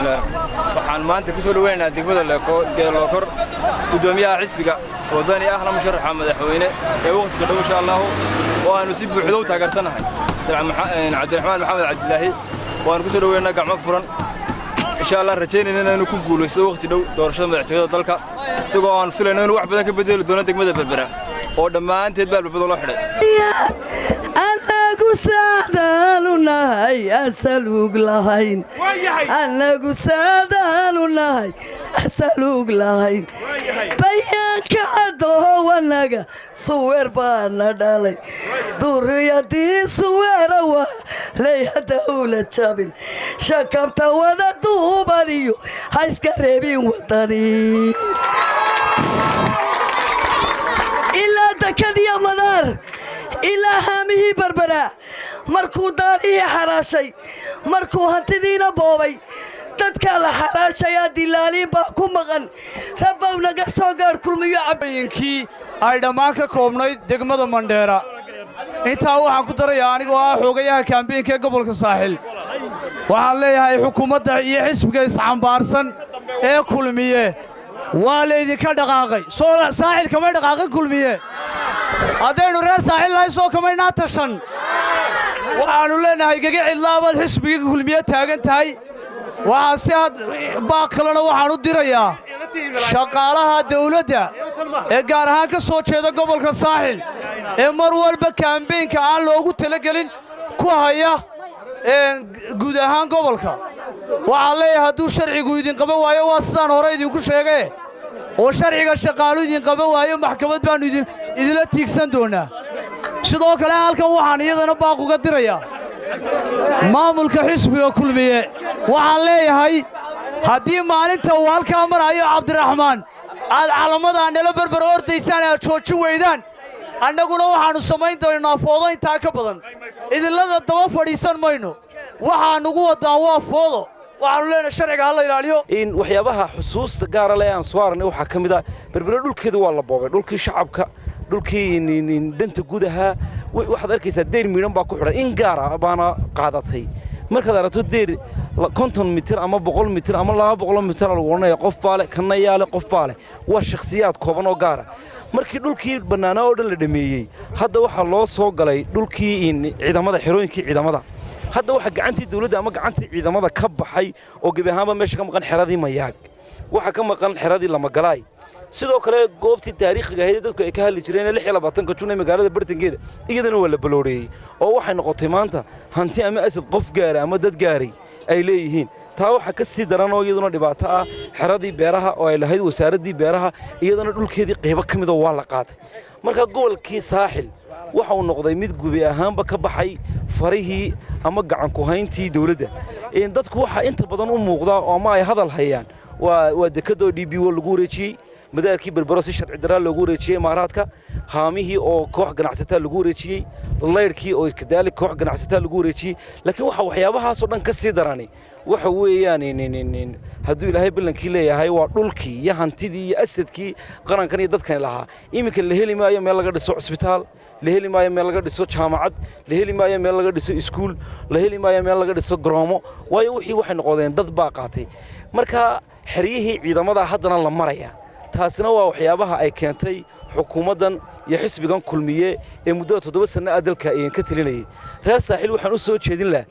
Waxaan maanta ku soo dhaweynaynaa degmada Geedookor guddoomiyaha xisbiga Waddani, ahna musharaxa madaxweyne ee wakhtiga dhow, insha Allahu, oo aanu si buuxda u taageersannahay, Cabdiraxmaan Maxamed Cabdilaahi. Waanu ku soo dhaweynaa gacmo furan, insha Allah, rajaynayna inaanu ku guulaysto wakhti dhow doorashada madaxtooyada dalka, isagoo aan filayno inuu wax badan ka bedeli doono degmada Berbera oo dhammaanteed baa albabada loo xidhay. Annagu saadaanu nahay asaluug lahayn, annagu saadaanu nahay asaluug lahayn. Bayaanka cadoow annaga suweer baana dhalay, duriyadii suweera waa ley hadawla jabin, shakabta wada duubaniyo ha iska reebin wadani. Ilaa dakadiya madaar, ilaa haamihii Berberaa, markuu daarihii xaraashay, markuu hantidiina boobay, dadkaa la xaraashayaa, dilaaliin baa ku maqan. Rabbow naga soo gaadh Kulmiyo. Yinkii ay dhammaan ka koobnayd degmada Mandheera. Intaa waxaan ku darayaa, anigoo ah xoogayaha kaambeynka ee gobolka Saaxil, waxaan leeyahay xukuumadda iyo xisbiga isxambaarsan ee Kulmiye, waa laydinka dhaqaaqay. Soo Saaxil kamay dhaqaaqin Kulmiye? Haddaynu reer Saaxil nahay, soo kamaynaa tashan? Waxaannu leenahay gega cidlaabaad xisbigii Kulmiye taagan tahay. Waxaa si had baaq kalena waxaan u dirayaa shaqaalaha dawladda ee gaar ahaan ka soo jeeda gobolka Saaxil ee mar walba kaambeynka aan loogu talagelin ku haya guud ahaan gobolka. Waxaan leeyahay, hadduu sharcigu idin qaban waayo, waa sidaan hore idinku sheegee, oo sharciga shaqaalu idin qaban waayo, maxkamad baannu idinla tiigsan doonnaa. Sidoo kale halkan waxaan iyadana baaq uga dirayaa maamulka xisbiga Kulmiye. Waxaan leeyahay, haddii maalinta uu halkaa marayo Cabdiraxmaan aad calamadaa nala berber ordaysaan, aad joojin weydaan, annaguna waxaannu samayn doonnaa foodo intaa ka badan. Idinlada daba fadhiisan mayno. Waxaanugu waddaan waa foodo. Waxaannu leenahay, sharciga ha la ilaaliyo. In waxyaabaha xusuusta gaara leh aan soo aragnay waxaa ka mid ah, Berbere dhulkeedu waa la boobay, dhulkii shacabka, dhulkii danta guud ahaa. Waxaad arkaysaa deyr miidhan baa ku xidhan, in gaara baana qaadatay. Markaad aragto deyr 50 mitir ama 100 mitir ama 200 mitir lagu odhanaya qof baa leh, kanna yaa leh, qof baa leh, waa shakhsiyaad kooban oo gaara. Markii dhulkii bannaanaa oo dhan la dhameeyey, hadda waxaa loo soo galay dhulkii ciidamada, xerooyinkii ciidamada. Hadda waxaa gacantii dawladda ama gacantii ciidamada ka baxay oo gebi ahaanba meesha ka maqan xeradii Mayaag, waxaa ka maqan xeradii Lamagalaay. Sidoo kale goobtii taariikhiga ahayd ee dadku ay ka hadli jireen 26-ka Jun ee magaalada bartankeeda, iyadana waa la balooreeyey, oo waxay noqotay maanta hanti ama asad qof gaara ama dad gaaray ay leeyihiin. Taa waxaa ka sii daran oo iyaduna dhibaato ah xeradii beeraha oo ay lahayd wasaaraddii beeraha, iyadana dhulkeedii qaybo ka mida waa la qaatay. Marka gobolkii Saaxil waxa uu noqday mid gubi ahaanba ka baxay farihii ama gacan ku hayntii dawladda. Dadku waxaa inta badan u muuqda oo ama ay hadal hayaan waa dekadoo DP World lagu wareejiyey, madaarkii Berbero si sharci daraa loogu wareejiyey Imaaraadka, haamihii oo koox ganacsataa lagu wareejiyey, laydhkii oo kadaalik koox ganacsataa lagu wareejiyey. Laakiin waxa waxyaabahaasoo dhan ka sii darani waxa weeyaan, hadduu Ilaahay ballankii leeyahay, waa dhulkii iyo hantidii iyo asadkii qarankan iyo dadkani lahaa. Iminka la heli maayo meel laga dhiso cusbitaal, la heli maayo meel laga dhiso jaamacad, la heli maayo meel laga dhiso iskuul, la heli maayo meel laga dhiso garoomo, waayo wixii waxay noqodeen dad baa qaatay. Marka xeryihii ciidamada haddana la maraya, taasina waa waxyaabaha ay keentay xukuumaddan iyo xisbigan Kulmiye ee muddada 7 sanno ah dalka ka telinayay. Reer Saaxiil waxaan u soo jeedin lahaa,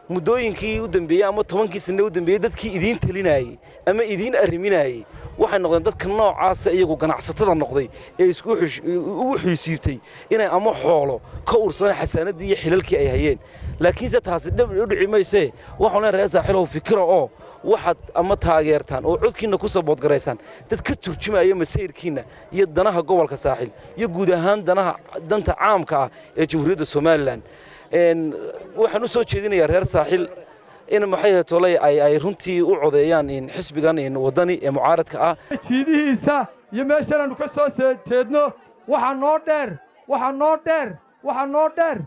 muddooyinkii u dambeeyey ama 10-kii sanne u dambeeyey, dadkii idiin telinayey ama idiin arriminayey waxay noqdeen dadka noocaasa, iyagu ganacsatada noqday ee isku ugu xiisiibtay inay ama xoolo ka ursadaan xasaanaddii iyo xilalkii ay hayeen. Laakiinse taasi dhib u dhici maysee. Waxaan leenahay, reer Saaxiilow, fikira oo waxaad ama taageertaan oo codkiinna ku saboodgaraysaan dad ka turjumaya masayrkiinna iyo danaha gobolka Saaxil iyo guud ahaan danaha danta caamka ah ee Jamhuuriyadda Somaliland. Waxaan u soo jeedinayaa reer Saaxil in maxay tolay ay runtii u codeeyaan xisbigan Waddani ee mucaaradka ah. Jiidihiisa iyo meeshan aanu ka soo jeedno waxaa noo dheer, waxaa noo dheer, waxaa noo dheer,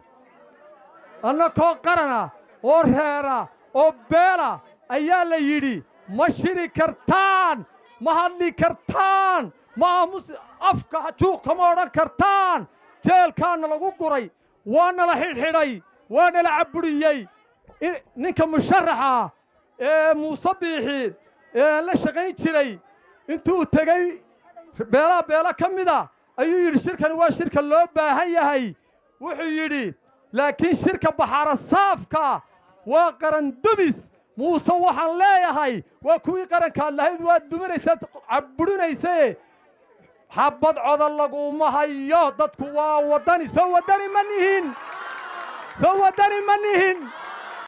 annakoo qarana oo reera oo beela ayaa la yidhi, ma shiri kartaan, ma hadli kartaan, ma aamus, afka juuq kama odhan kartaan. Jeelkaana lagu guray, waana la xidhxidhay, waana la cabburiyey. Ninka musharaxa Ee Muuse Biixi ee aan la shaqayn jiray, intuu tegey beelaha, beelo ka mida ayuu yidhi: "Shirkani waa shirka loo baahan yahay." Wuxuu yidhi: "Laakiin shirka Baxaara Saafka waa qaran dumis." Muuse waxaan leeyahay: waa kuwii qarankaad lahayd waad duminaysaad cabburinaysae. Xabad coda laguma hayo. Dadku waa waddani. Soo waddani ma nihin? Soo waddani ma nihin?